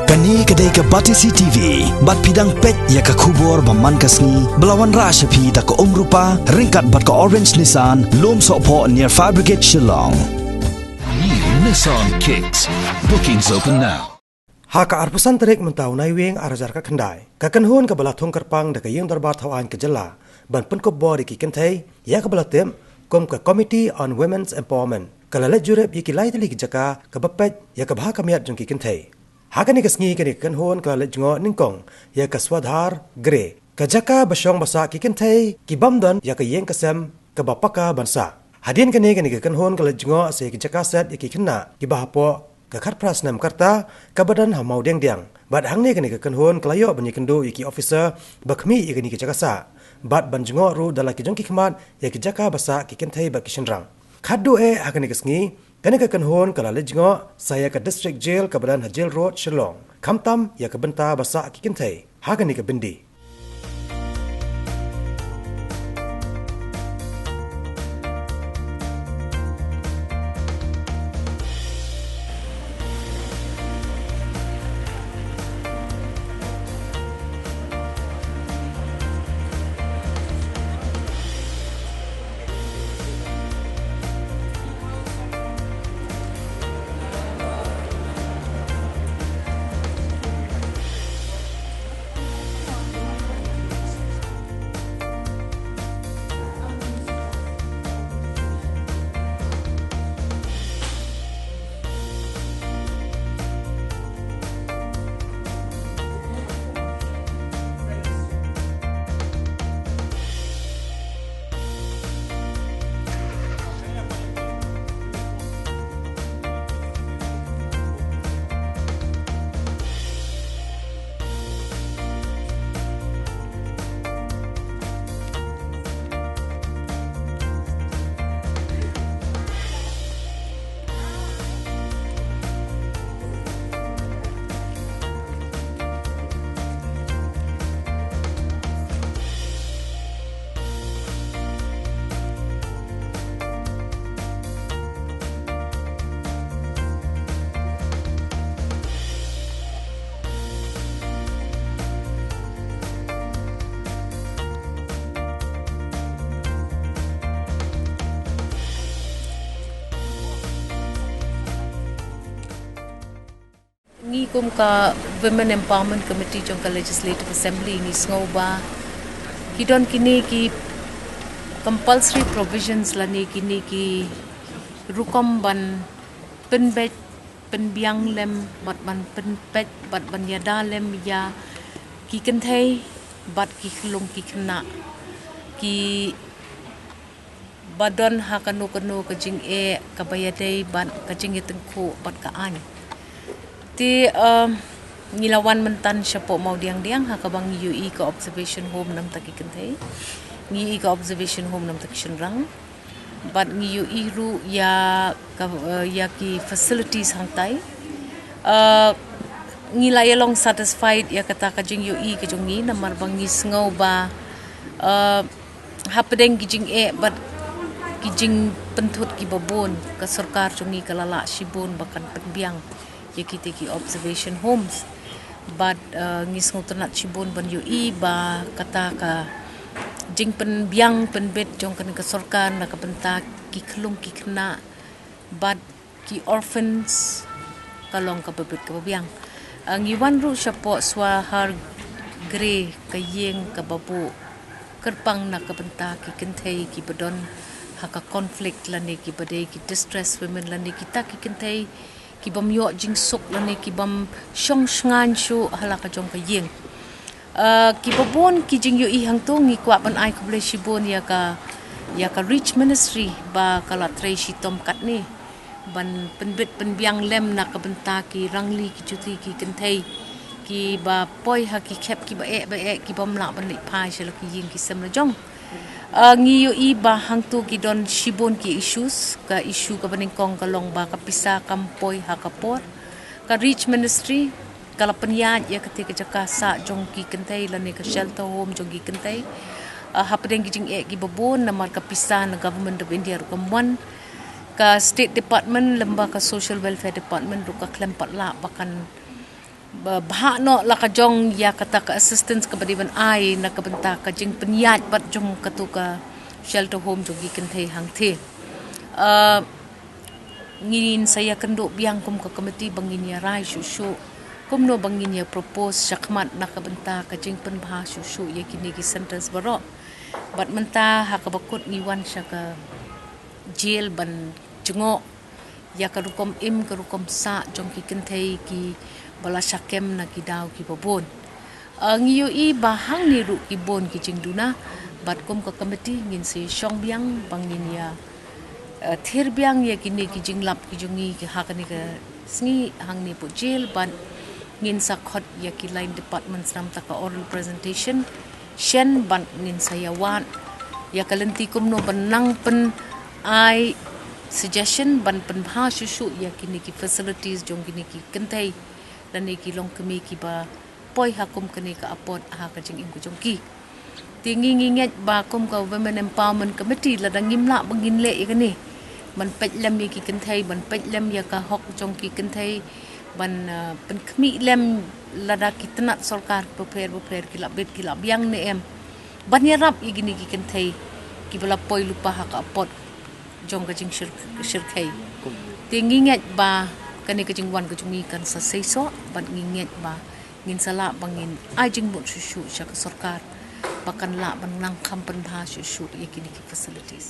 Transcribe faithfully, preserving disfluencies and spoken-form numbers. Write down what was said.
Kane ka dei ka Batesi T V, bad phi dang peit ïa ka khubor ba man ka sngi, ba la wanrah sha phi da ka Umrupa, ryngkat bad ka Orange Nissan, Lumsohphoh near Fire Brigade Shillong. New Nissan Kicks. Bookings open now. Ha ka arphew san tarik mynta u Naiwieng ar hajar khyndai, ka kynhun kaba la thung kyrpang da ka Ïing Dorbar Thawaiñ ka Jylla ban pynkup bor ïa ki kynthei, ïa kaba la tip kum ka Committee on Women's Empowerment, ka la leit jurip ïa ki lai tylli ki jaka kaba peit ïa ka bha ka miat jong ki kynthei. Ha kane ka sngi kane ka kynhun ka la leit jngoh nyngkong ïa ka Swadhar Grey, ka jaka ba shong ba sah ki kynthei ki bym don ïa ka ïing ka sem kaba paka ban sah. Hadien kane, kane ka kynhun ka la leit jngoh sa ïa ki jaka set ïa ki khynnah kiba hapoh ka khatphra snem ka rta kaba don ha Mawdiangdiang. Bad hangne kane ka kynhun ka la ïoh ban ïakynduh ïa ki officer ba khmih ïa kane ka jaka sah, bad ban jngoh ruh da la ki jong ki khmat ïa ki jaka ba sah ki kynthei bad ki shynrang. Khatduh eh ha kane ka sngi, kane ka kynhun ka la leit jngoh sa ïa ka District Jail kaba don ha Jail Road, Shillong, khamtam ïa ka bynta ba sah ki kynthei ha kane ka byndi. Ngi kum ka Women Empowerment Committee jong ka Legislative Assembly ngi sngew ba ki don kine ki compulsory provisions lane kine ki rukom ban pynbeit pynbiang lem bad ban pynpeit bad ban ïada lem ïa ki kynthei bad ki khyllung ki khynnah ki ba don ha kano kano ka jingeh kaba ïadei bad ka jingïatyngkhuh bad ka aiñ. Te, um, ngi la wan mynta shapoh Mawdiangdiang ha kaba ngi ïohi ka observation home namar ki kynthei. Ngi ïohi ka observation home namar ki shynrang. Bad ngi ïohi ruh ïa ka, uh, ïa ki facilities hangtai. Uh, ngi la ïalong satisfied ïa kata ka jingïohi ka jong ngi namar ba ngi sngew ba, uh, hapdeng ki jingeh bad ki jingpynthut kiba bun, ka sorkar jong ngi ka la lah shibun ba kan pynbiang ïa kita ki observation homes. Bad, uh, ngi sngewtynnat shibun ban ïohi ba kata ka jingpynbiang pynbeit jong kane ka sorkar na ka bynta ki khyllung ki khynnah bad ki orphans ka long kaba bit kaba biang. Ah, ngi wan ruh shapoh Swadhar Grey, ka ïing kaba buh kyrpang na ka bynta ki kynthei kiba don ha ka conflict lane kiba dei ki distressed women lane kita ki kynthei kibym ïoh jingsuk lane kibym shong shngaiñ shuh ha la ka jong ka ïing. Ah, kiba bun ki jingïohi hangto ngi kwah ban ai khublei shibun ïa ka, ïa ka Reach Ministry ba ka la trei shitom katne ban pynbit pynbiang lem na ka bynta ki rangli ki juti ki kynthei kiba poi ha ki khep kiba eh ba eh kibym lah ban leit phai sha la ki ïing ki sem la jong. Ah, ngi ïohi ba hangto ki don shibun ki issues, ka issue kaba nyngkong ka long ba ka pisa kam poi ha ka por. Ka Reach Ministry ka la pynïaid ïa kata ka jaka sah jong ki kynthei lane ka shelter home jong ki kynthei. Ah, hapdeng ki jingeh kiba bun namar ka pisa na Government of India ruh kam wan. Ka State Department lem bad ka Social Welfare Department ruh ka khlem pat lah ba kan ba bha noh la ka jong ïa kata ka assistance kaba dei ban ai na ka bynta ka jingpynïaid bad jong katu ka shelter home jong ki kynthei hangthie. Uh, ngin sa ïa kynduh biang kum ka committee ba ngin ïa rai shuh shuh kumno ba ngin ïa propose shakhmat na ka bynta ka jingpynbha shuh shuh ïa kine ki centres baroh. Bad mynta ha kaba kut ngi wan sha ka jail ban jngoh ïa ka rukom im ka rukom sah jong ki kynthei kiba la shah kem na ki daw kiba bun. Uh, ngi ïohi ba hangne ruh ki bun ki jingduna, bad kum ka committee ngin sa shong biang ba ngin ïa uh, thir biang ïa kine ki jinglap ki jong ngi ki ha kane ka sngi hangne hapoh jail, bad ngin sa khot ïa ki line departments namar ka oral presentation shen, bad ngin sa ïa wad ïa ka lynti kumno ban nang pyn ai suggestion ban pynbha shuh shuh ïa kine ki facilities jong kine ki kynthei lane ki longkmie kiba poi ha kum kane ka apot ha ka jingim ka jong ki. Te ngi ngi ngeit ba kum ka Women Empowerment Committee lada ngim lah ba ngin leh ïa kane ban peit lem ïa ki kynthei, ban peit lem ïa ka hok jong ki kynthei, ban uh, pynkhmih lem lada ki tnat sorkar bapher bapher ki la bit ki la biang ne em, ban ïarap ïa kine ki kynthei kiba la poi lypa ha ka apot jong ka jingshyrkhei. Te ngi ngeit ba kane ka jingwan ka jong ngi kan sa seisoh, bad ngi ngeit ba ngin sa lah ba ngin ai jingmut shuh shuh sha ka sorkar ba kan lah ban nang kham pynbha shuh shuh ïa kine ki facilities.